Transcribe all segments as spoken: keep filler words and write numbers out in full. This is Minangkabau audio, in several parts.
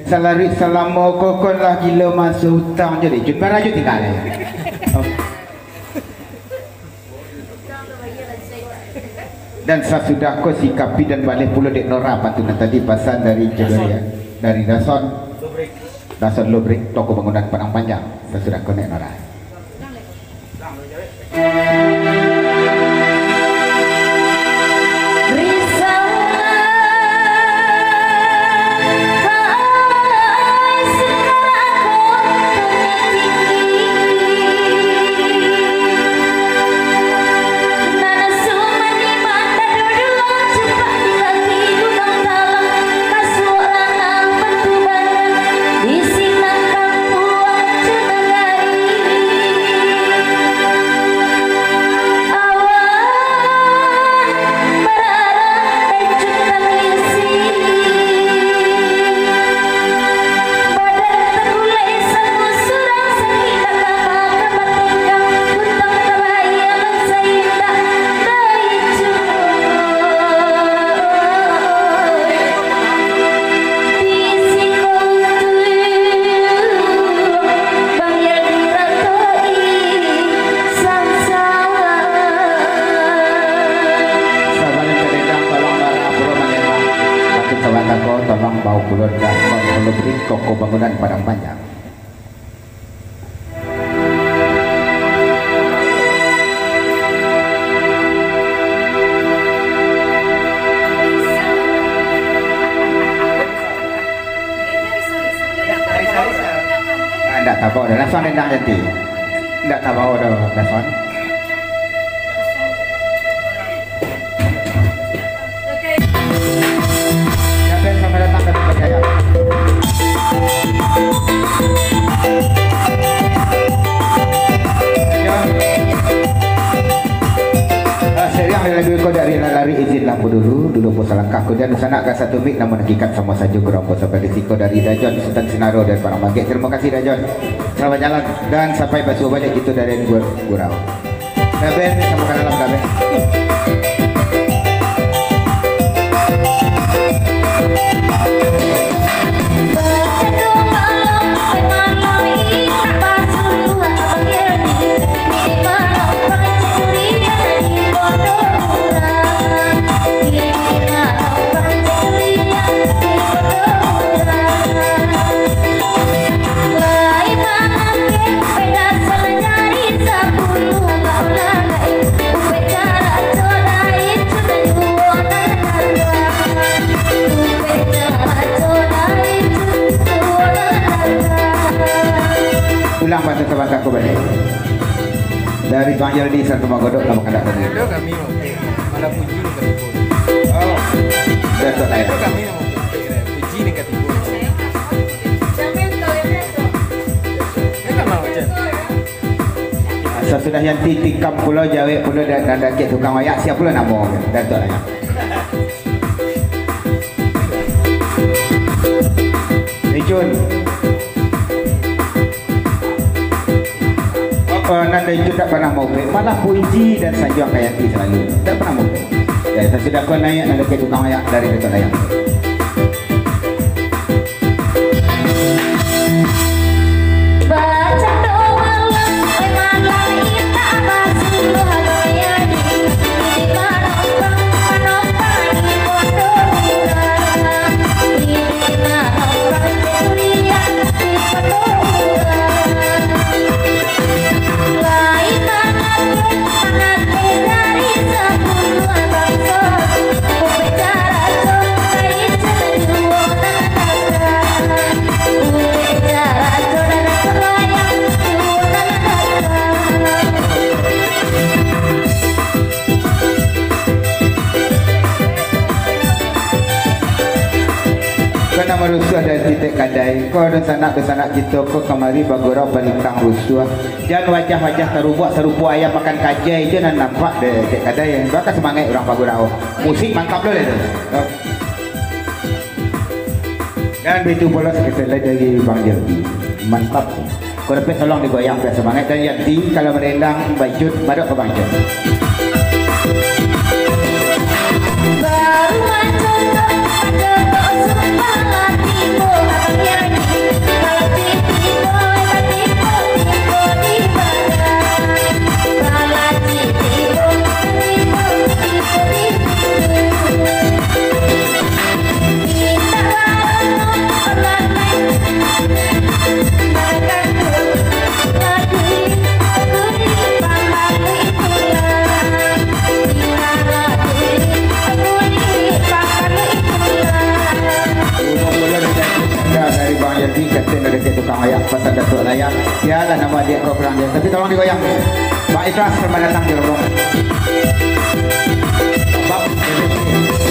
Salaruik salamo ko, ko lah gilo maso utang jadi. Jun baraju tinggal ya. Dan sasudah ko sikapi dan baleh pulo dek Nora pantun nan tadi, pasan dari Cedori, dari Dason. Dason Lubrik, toko bangunan Padang Panjang. Sasudah ko nek Nora. Sabalun ka dendang, tolong bara pulo manyerang. Patut sabatako, tolong bau pulo dah, bau pulo beri toko bangunan Padang Panjang. Ah, ndak tabao doh, langsuang dendang jadi. Ndak tabao doh, langsuang. Oke. Siapa yang selamat datang ke tempat saya? Ya. Ah, seriang dari lagu ko dari Lalari, izinlah dulu, dulu pun salangkah ko, dan sanak ka satu mik, namun hakikat samo sajo, kurang pun sampai di siko dari Dajon Sutan Sinaro dan Padang Bangkek. Terima kasih Dajon. Selamat jalan dan sampai basuo balik kito dari Gu-, Gurau. Dah ben, sama ka dalam dah ben. Ulang bantu sabanta ko baliak. Dari Bang Yaldi satu Magodok, nama kandak tadi? Itu kami oke. Malah puji ni katigo. Oh. Datuk Layan. Itu kami oke. Puji ni katigo. Ini kan mau je. Sasudah Yanti tikam pulo, jawek pulo, dan, dan dakek tukang wayak, sia pulo namo Datuk Layan? Ijun. Oh, nan dari itu tak pernah mau pe, malah puji dan sanjuang ka Yanti selalu. Tak pernah mau pe. Ya, sasudah ko naik, nan dakek tukang wayak dari Datuk Layan. Kana marusuah dari titek kadai. Ko dunsanak-dunsanak kito ko kamari bagurau balintang rusuah. Jan wajah-wajah tarubuak sarupo ayam makan kajai, jan nan nampak dek, dek kadai. Baka samangaik urang bagurau. Musik mantap lo lai tu. Dan baitu pulo saketek lai dari Bang Jerdi. Mantap. Ko dapek tolong digoyang biar samangaik. Dan Yanti kalau marendang, Bang Jun, badok ka Bang Jun. Datuak Layang. Bialah namo adiak ko kurang dia. Tapi tolong digoyang. Bak ikhlas selamat datang di rombongan. Bab B B C.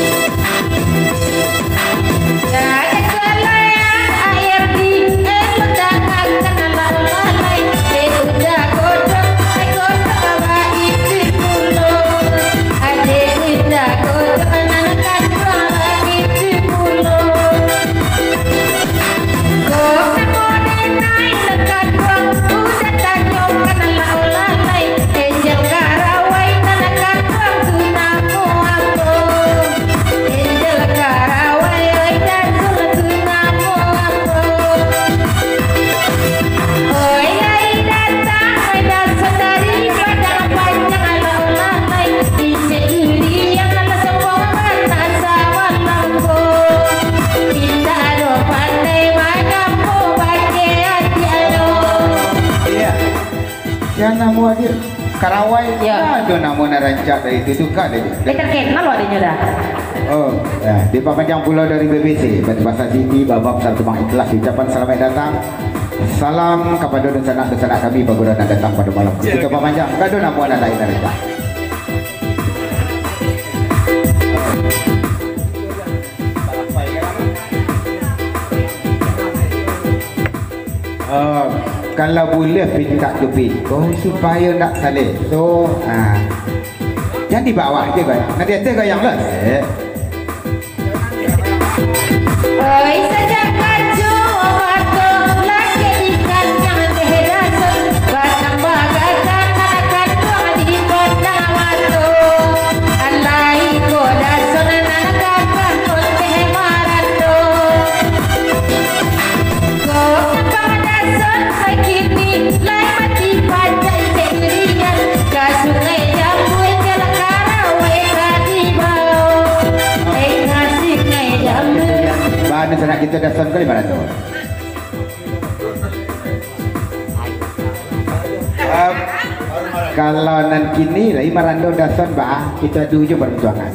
Iya. Siapa namo dia? Karawai. Ya. Aduh, namo nan rancak dari itu tu, Kak, dia. Eh, terkenal loh adanya dah. Oh, ya. Dipapanjang pulo dari B B C, Batu Pasar City, Babab Sartumang Ikhlas, ucapan selamat datang. Salam kepada dunsanak-dunsanak kami, paguruan nan datang pada malam. Kita papanjang, kada namo nan lain dari Kak. Oh, kalau boleh pintak tu piko supayo ndak saleso. Ha. Jan di bawah je goyang. Nan di ateh goyang lah. Eh. Oi, sajak kaco mato, laki ikan yang teh dason, batambah gagah anak kanduang di batang mato. Alai ko dason anak gagah non teh marando. Ko kapang dason sakini, lai mati pacak cek irian, ka Sungai Jambu, ka Karawai ka dibao. Eh, ka Sungai Jambu. Bana sanak kito dason kali marando. Ah, kalau nan kini lai marando dason, bah, kito adu jo paruntuangan.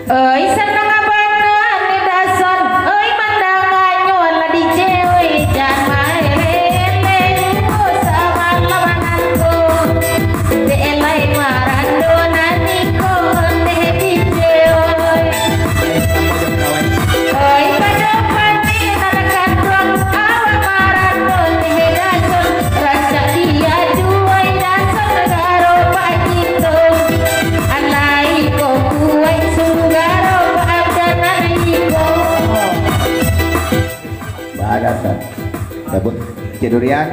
Oi, sanang bana ni dason, oi, mandanganyo lah di cewek, jan main lele juo samalam nangko. Dek lai marando nan iko ondeh di cewek. Oi, pado pati nan kanduang, awak marando teh dason, rancak diadu ai dason garobak kito. Alai ko kuaik sugaro badan iko. Badasan. Cabut. Cik Durian.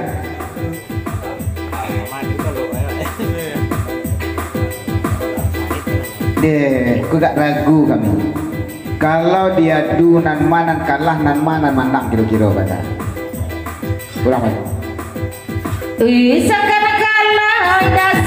Deh, ku gak ragu kami. Kalau diadu nan ma nan kalah, nan ma nan manang kiro-kiro, bana. Ulang balik. Ih, sakan kalah, dah